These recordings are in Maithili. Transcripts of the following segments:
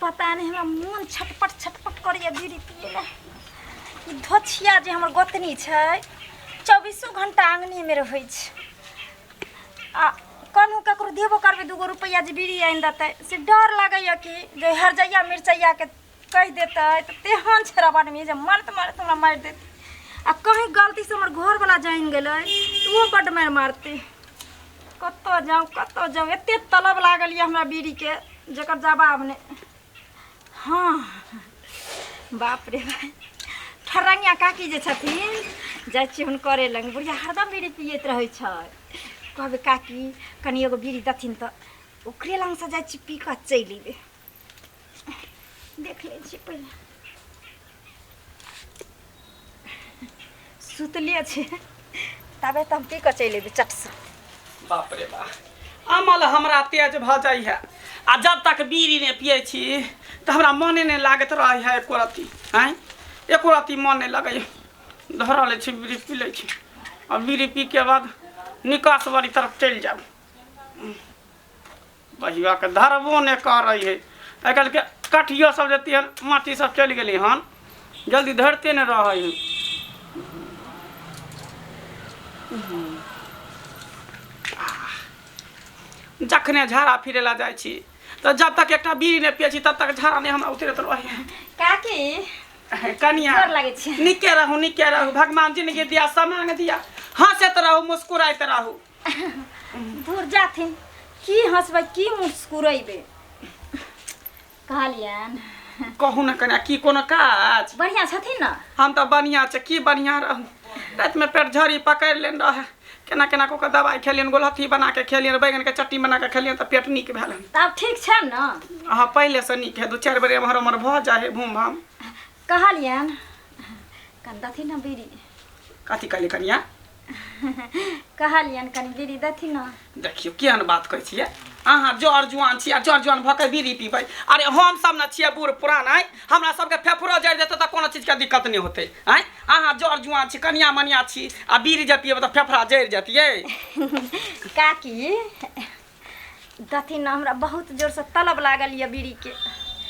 पता नहि हमरा मोन छटपट छटपट करैए बीड़ी पियै लए। ई धोछिया जे हमर गोतनी छै चौबीसो घंटा अङ्गनेमे रहै छै आ कनहु ककरो देबो करबै दूगो रुपैआ जे बीड़ी आनि देतै से डर लागैए कि जे हरजैया मिरचैयाके कहि देतै तऽ तेहन छै रबड़मी जे मारैत मारैत हमरा मारि देतै आ कहीं गलतीसँ हमर घरवला जानि गेलै तऽ ओहो बड्ड मारि मारतै। कतऽ जाउ कतऽ जाउ, एते तलब लागल यऽ हमरा बीड़ीके जकर जवाब नहि। हँ बाप रे भाइ, ठरंगिया काकी जे छथिन जाइ छियै हुनकरे लग, बुढ़िया हरदम बीड़ी पियैत रहै छै। कहबै काकी कनि एगो बीड़ी देथिन तऽ ओकरे लगसँ जाइ छी पी कऽ चलि अयबै। देख लै छियै पहिले सुतले छै ताबे तऽ हम पी कऽ चलि अयबै चटसँ। बाप रे बा, अमल हमरा तेज भऽ जाइ है आ जब तक बीड़ी नहि पियै छी तऽ हमरा मने नहि लागैत रहै है एको रत्ती। आँय, एको रत्ती मन नहि लगै। धरा लै छी बीड़ी पी लै छी आ बीड़ी पी के बाद निकास वाली तरफ चलि जायब। बहियाके धरबो नहि करै है आइ काल्हिके कठियो सब जते हन माटी सब चलि गेलै हन, जल्दी धरिते नहि रहै है। जखने झाड़ा फिरे ला जाइ छी तऽ जब तक एकटा बीड़ी नहि पियै छी तब तक झाड़ा नहि हमरा उतरैत रहै है। काकी कनिया गोर लागै छी। नीके रहू नीके रहू, भगवान जिंदगी दिया समांग दिया, हंसैत रहू मुस्कुराइत रहू। दूर जाथिन की हंसबै की मुस्कुरेबै। कहलियनि कहू ने कनिया, की कोनो काज? बढ़िआँ छथिन ने? हम तऽ बढ़िआँ छै, की बढ़िआँ रहू। रातिमे पेट झड़ी पकड़ि लेने रहै, केना केना कऽ कऽ दबाइ खेलियनि, गोलहत्थी बना कऽ खेलियनि, बैगनके चटनी बना कऽ खेलियनि तऽ पेट नीक भेल हन। तऽ आब ठीक छनि ने? हँ पहिलेसँ नीक है, दू चारि बेर एम्हर ओम्हर भऽ जाइ है भूम भाम। कहलियनि कनि देथिन ने बीड़ी। कथी कहलियै कनिया? कहलियनि कनि बीड़ी देथिन ने। देखियौ केहन बात कहै छियै अहाँ, जर जुआन छी आ जर जुआन भऽ कऽ बीड़ी पीबै? अरे हम सब ने छियै बूढ़ पुरान, आँय हमरा सबके फेफड़ो जरि जेतै तऽ कोनो चीजके दिक्कत नहि होतै। आँय अहाँ जर जुआन छी, कनिया मनिया छी आ बीड़ी जे पियबै तऽ फेफड़ा जरि जेतियै। काकी दथिन ने, हमरा बहुत जोरसँ तलब लागल यऽ बीड़ीके।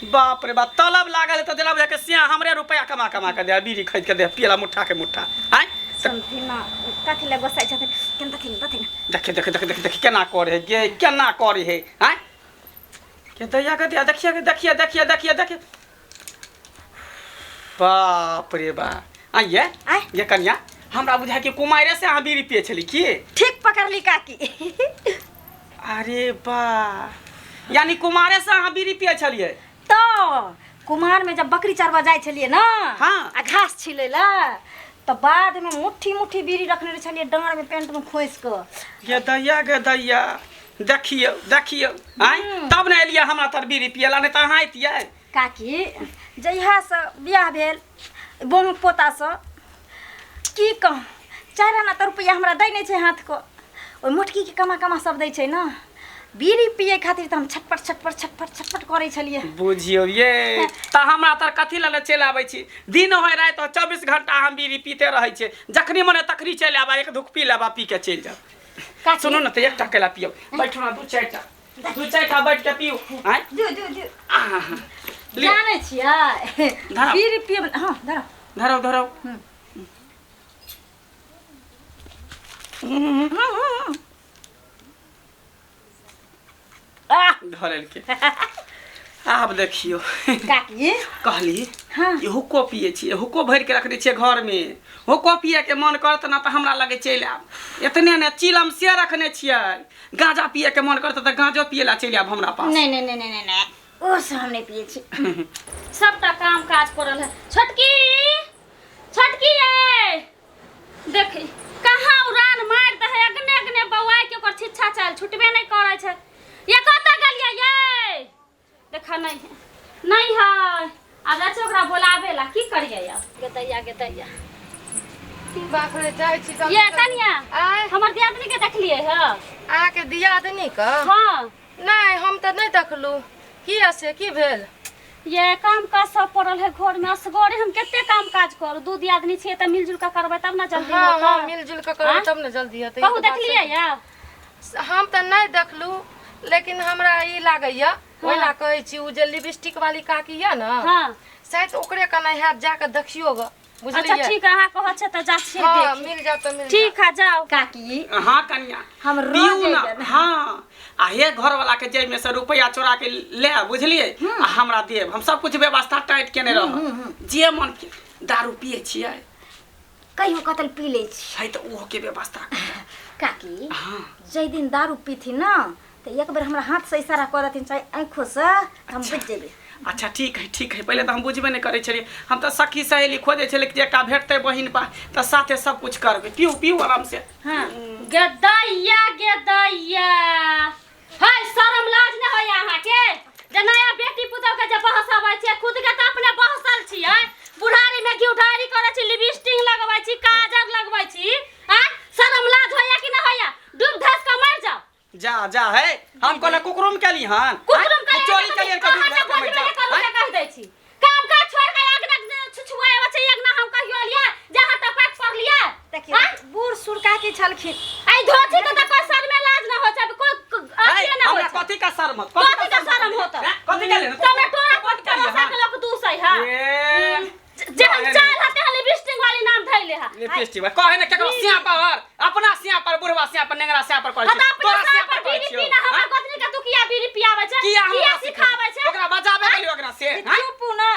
बाप रे बाप, तलब लागल है तऽ जेना बुझाय के सिया हमरे रुपया कमा कमा के दे बीड़ी खरीद के दे पियला मुट्ठा के मुट्ठा। आँय सुनथिन ने, कथी लए गोसाइ छथिन? केना दथिन दथिन। देखे देखे देखे देखे देखे केना करे है गे, केना करे है। आँय के दैया के दिया, देखिए देखिए देखिए देखिए देखिए, बाप रे बा। आइए आँय? ये कनिया, हमरा बुझाय कि कुमारे से अहाँ बीड़ी पिए छली की? ठीक पकड़ली काकी। अरे बा, यानी कुमारे से अहाँ बीड़ी पिए छलियै? तऽ कुमार में जब बकरी चरबा जाइ छलियै ने, हाँ। आ घास छिलै ला तऽ बाद में मुट्ठी मुट्ठी बीड़ी रखने रहै छलियै डाँड़ में पेंट में खोसि कऽ। गे दैया गे दैया, देखियौ देखियौ, आँय तब ने एलियै हमरा तर बीड़ी पियला, नहि तऽ अहाँ अयतियै। काकी जहियासँ बियाह भेल बहु पोतासँ की कहूँ, 4 आना तऽ रुपैआ हमरा दै नहि छै हाथके, ओहि मोटकीके कमा कमा सब दै छै ने। बीड़ी पियै खातिर तऽ हम छटपट छटपट छटपट छटपट करै छलियै। बुझियौ ये, तऽ हमरा तर कथी लए चलि आबै छी? दिन होय राति होय 24 घंटा हम बीड़ी पीते रहै छियै, जखनी मन तखनी चलि आबा, एक धुक पी लेबा, पी के चलि जाउ। काकी सुनू ने, तऽ एकटा केला पियब, बैठू ने, दू चारिटा दू चारिटा बैठ के पीउ। आँय दू दू दू आहा, लिअ। जानै छियै धराउ। बीड़ी पियब? हँ धराउ। धराउ धराउ। आह धरेलकै। आब देखियौ काकी कहली हाँ। ई हुक्को पियै छियै, हुक्को भरि के रखने छियै घरमे, हुक्को पियै के मन करत ने तऽ हमरा लगे चलि आयब। एतने ने चिलम से रखने छियै, गांजा पियै के मन करत तऽ गांजो पियै ला चलि आयब हमरा पास। नहीं नहीं नहीं नहीं नहीं नहीं, ओ सब हम नहीं पिए छी। सबटा काम काज करल है। छोटकी छोटकी ये देखी कहाँ उड़ान मारि दे है, अगने अगने बौआइ के ओकर छिच्छा चाल छुटबे नहीं करै छै। ये कतऽ गेलियै ये? देखा नहीं है नहीं है, आब जाइ छै ओकरा बोलाबे ला, की करियै आब? गेतैया गेतैया बाप रे, जाइ छी जल्दी ये जल्दी। कनिया आँय? हमर दियादनी के देखलियै है? अहाँके दियादनी के? हाँ। नहि, हम तऽ नहि देखलहुँ। किया से की भेल? ये काम काज सब पड़ल है घर में, असगरे हम कते काम काज करू? दू दियादनी छियै तऽ मिलजुल के करबै तब ने जल्दी हाँ होतै। हाँ, मिलजुल के करबै आँय? तब ने जल्दी हेतै। ई कहू तऽ बात देखलियै सही। या? हम तऽ नहि देखलहुँ, लेकिन हमरा ई लागैया ओहिना कहै छी उ जे लिपस्टिक वाली काकी यऽ ने हाँ शायद ओकरे कने हैत जाके देखियो ग अच्छा बुझलियै ठीक है अहाँ कहै छै तऽ जा छियै हाँ देखे। मिल जात तऽ मिल जात ठीक है जाओ काकी हाँ कनिया हम रोज पियू ना अइबे। हाँ आ हे घर वाला के जेब में से रुपया चोरा के ले बुझलिए आ हमरा देब हम सब कुछ व्यवस्था टाइट केने रहब जे मन के दारू पिए छियै कहियो कतल पी लै छी है तऽ ओहो के व्यवस्था कर। काकी हाँ जाहि दिन दारू पीथिन ना तऽ एक बेर हमरा हाथ से इशारा कऽ देथिन चाहे आँखो से तऽ हम बुझि जेबै अच्छा ठीक है ठीक है पहिले तऽ हम बुझबे नहि करै छलियै हम तऽ सखी सहेली खोजै छलियै कि जे एकटा भेटतै बहिन पा तऽ साथे सब कुछ करबै पीऊ पीऊ आराम से हाँ गे दैया गे दैया है शरम लाज नहि होइया अहाँके जे नया बेटी पुतोह के जे बहसाबै छियै खुद के तऽ अपने बहसल छियै बुढ़ारी में घी ढारी करै छी लिपस्टिक लगबै छी काजर लगबै छी आँय शरम लाज होइया कि नहि होइया डूब धस के मरि जाओ जा जा है हम कोना कुकरुम केली हन कुकरुम आँय? करियै चोरी केलियै अहाँ कभी जे बजबे नहि करू से कहि दै छी काम काज छोड़ के अगना छुछुआए बच्चे अगना हम कहियो लिया जहाँ टपक पर लिया देखियौ बूढ़ सूढ़ काकी छलखिन आई धोती के तऽ कोई शर्मे लाज न हो छै कोई है, अथिए न हो हमरा छै कथी का शर्म होत? कथी का शर्म होत? हैं? कथी के लेने? तमे टोरा कथी के लिए, परोसा हाँ? के लोग दूसै है ए, जेहन चाल हते हन लिपस्टिक वाली नाम धैले है लिपस्टिक वाली। कहे ने केकरो सिया पर अपना सिया पर बुढ़वा सिया पर नेंगरा सिया पर कहै हता छी अपना तोरा साल सिया पर पर कहै बीड़ी छियौ पीना हमरा हैं? गोतनी के तू किया बीड़ी पियाबै छै किया हमरा किया सिखाबै छै ओकरा बजाबे गेलियो ओकरा से हैं? चुप ना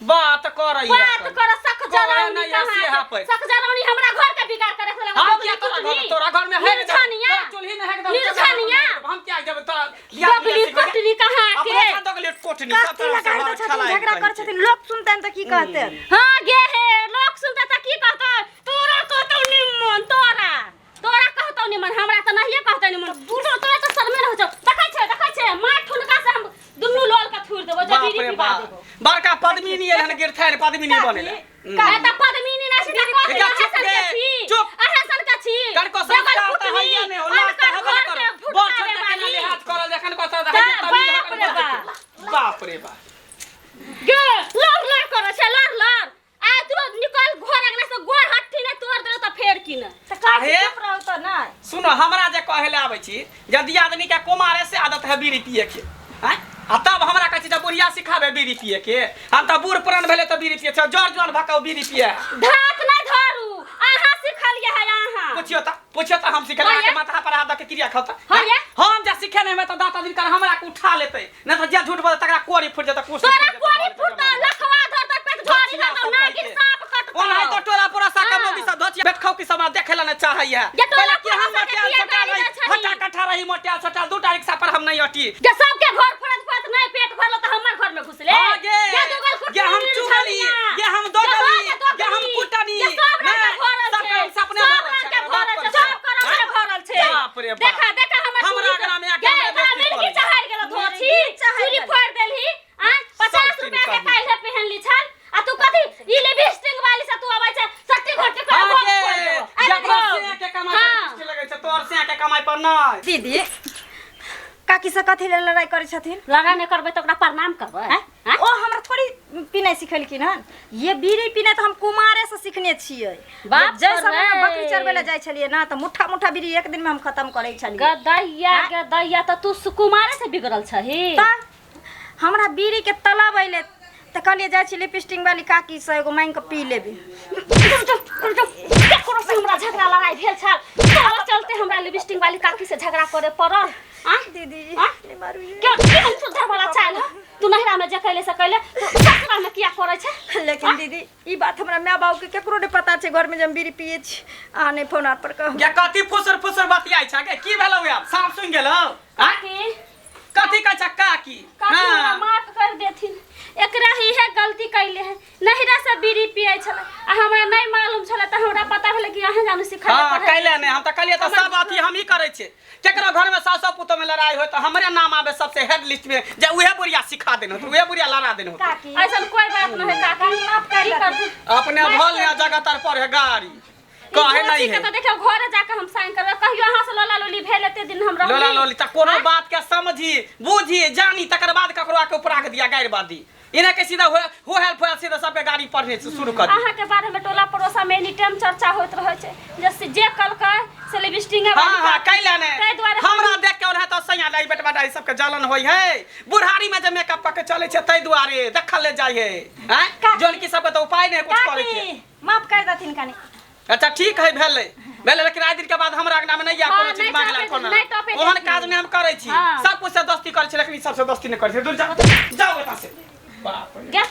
बात करैया बात कर सख जरौनी नहीं है, से कहाँ है। सख जरौनी हमरा घर के बिगाड़ के रख देलक हम किया तोरा घर तोरा घर में है निर्धनिया तोरा चूल्ही में है एकदम निर्धनिया। हम क्या जब तोरा दोगली कोटली कहाँ के अपने दोगली कोटनी सब काकी लगा दै छथिन झगड़ा करै छथिन लोक सुनतनि तऽ की कहतनि हाँ गे हे लोक सुनते तऽ की कहतै तोरा कहतौ निमन तोरा तोरा कहतौ निमन हमरा तऽ नहिए कहतौ निमन तोरा तोरा तऽ शर्मे नहि होइ छौ देखै छै देखै छै मार ठुनका से हम दुनू लोल के थूर देबो जे बाप बीड़ी रे पिबा बाप देबो बड़का पद्मिनी एल हन गिरथार पद्मिनी बनेला ए तऽ पद्मिनी नहि छै तऽ कहतै एकरा अहाँ चुप सन के गे, छी चुप। अहाँ सन के छी कनको बगल संस्कार तऽ कुटनी, हैया नहि होला अनकर तऽ हेबे घर कर के बड़ फुटका छोट के केना वाली। लिहाज करल जखन कसर तऽ बाप रे बाप बाप रे बाप गे लड़ लड़ करै छै लड़ लड़ आ तू निकल घर अंगना से गोर हट्ठी ने तोड़ देलौ तऽ फेर की ने तऽ काकी आहे। चुप रहू तऽ नहि सुनो हमरा जे कहे ले आबै छी यदि आदमी के कुमारे से आदत है बीड़ी पिए के हैं आ तब हमरा कहै छी जे बुढ़िया सिखाबे बीड़ी पिए के हम तऽ बूढ़ पुरान भेलै तऽ बीड़ी पिए छै जर जर भऽ कऽ बीड़ी पिए है। धाक नहि धरू अहाँ सिखलियै है अहाँ पुछियो तऽ पुछियो तऽ हम सिखेले हाँ अहाँके ये। माथा पर हाथ दऽ के क्रिया खाउ तऽ हाँ ये। हम जे सिखे नहि हेबै तऽ दाँत दिन कर हमरा के उठा लेतै नहि तऽ जे झूठ बोलतै तकरा कोरी फुटि जेतै कुछ तोरा कोरी फुटतौ लखवा धरतौ पेट झोरी धरतौ नागिन साँप कटतौ ओनाहि तो टोला पूरा साका हाँ। मोगी सब धोचिया पेट खाऊ की सब हमरा देखे ला नहि चाहैया जे टोला पहिले कि हम पड़ोसा के मोटियाल किया सटाल गाली रही दै छही? हटा कट्ठा रही मोटियाल सटाल दूटा रिक्शा पर हम नहीं अटी जे सबके घर फरत फरत नहीं पेट भरलो तऽ हमर घर में घुसले हाँ गे। जे दुगल कुटनी गे हम चुगली, गे हम दोगली, गे हम कुटनी। जे सब रंग के नहि, भरल सब छै रंग से अपने सब भरल रंग छै, के एकरा बात भरल छै करै सब छै। करम के भरल छै बाप रे बाप। देखा देखा हमर हमरा चूड़ी अगना में आके गे, हमरा तोरा बेइज्जती मिर्गी करै। चढ़ि गेलो धोछी मिर्गी चढ़ि चूड़ी गेल। फोड़ देलही आ 50 सब रुपया के तीन काल्हि पहनली छल आ तू कथी ई लिपस्टिक वाली से तू अबै छै सट्टी घोटी कर हाँ भोग गे, फोड़ देबो अरे जकरा भोग। सिया के कमाई पर हाँ। दृष्टि लगै छै तोहर सिया के कमाई पर नहि दीदी काकी से कथी लेल लड़ाइ करै छथिन लड़ाइ नहि करबै तऽ ओकरा प्रणाम करबै आँय? आँय? ओ हमरा थोड़ी पीनाइ सिखेलखिन हन ये बीड़ी पीनाइ तऽ हम कुमारे से सिखने छियै बाप जाहि समय रे। बकरी चरबै लए जाइ छलियै ना तऽ मुठ्ठा मुठ्ठा बीड़ी एक दिन में हम खत्म करै छलियै गदैया गदैया तऽ तू सुकुमारे से बिगड़ल छही तऽ हमरा बीड़ी के तलब अयलै तऽ कहलियै जाइ छी लिपस्टिक वाली काकी से एगो मांगि कऽ पी लेबै केकरो से हमरा झगड़ा लड़ाई भेल छल तोरा चलते हमरा लिपस्टिक वाली काकी से झगड़ा करे पड़ल आँय दीदी आँय? नहि मारू ये। क्यों केहन सुधर वाला चाल ह तू नहिरा में जे कैले से कैले तू ससुरा में किया करै छै लेकिन दीदी ई बात हमरा माय बाबू के केकरो नहि पता छै घर में जे हम बीड़ी पिए छी अहाँ नहि फोन आर पर कहू गे कथी फुसर फुसर बतियाइ छ गे की भेलौ आब साँप सुनि गेलौ आँय? काकी कथी कहै छ काकी काकी हमरा हाँ माफ कर देथिन एकरा ही है गलती कैले है नहिरा से बीड़ी पिए छलै आ हमरा नहीं मालूम छलै तऽ हमरा पता भेलै कि अहाँ जानू सिखै हाँ कैले नहि हम तऽ कहलियै तऽ सब अथी हमही करै छियै केकरो घरमे सास पुतोह में लड़ाई होय तऽ हमरे नाम आबे सबसे हेड लिस्ट में जे उहे बुढ़िया सिखा देने होत उहे बुढ़िया लड़ा देने होत काकी ऐसन कोई बात नहीं है काकी माफ कर करथिन अपने भल ने जगह तर पर है गाड़ी कहे नहीं है तो देखियो घरे जाके हम साइन करबै कहियो अहाँ से लोला लोली भेल एते दिन हम रहली लोला लोली तऽ कोनो बात के समझी बूझी जानी तकर बाद ककरो आके उपरा के दिया गारि बात दी इने के सीधा हो हो हेल्प हो सीधा सबके गाड़ी पढ़ने से शुरू कर दी। अहाँ के बारे में टोला पड़ोसा में एनी टाइम चर्चा होइत रहै छै जे जे कलकै से लिपस्टिक हाँ हाँ कैला ने ताहि दुआरे हमरा देख के ओना तो सैया लाई बेटवा डाई सबके जलन होई है बुढ़ारी में जे मेकअप कऽ के चले छै ताहि दुआरे देखल ले जाइ है हैं काकी। जौन की सबके तो उपाय नहीं कुछ करे के काकी माफ कर देथिन कनी अच्छा ठीक है भेलै भेलै लेकिन आइ दिन के बाद हमरा अंगना में नहीं आ हाँ, कोनो चीज नहि मांगला टपे- कोनो नहि टपे ओहन देथिन। काज नहीं हम करै छी हाँ। सब कुछ से दोस्ती करै छी लेकिन ई सबसे दोस्ती नहीं करै छी दूर जाओ जाओ एतऽ से बाप रे गे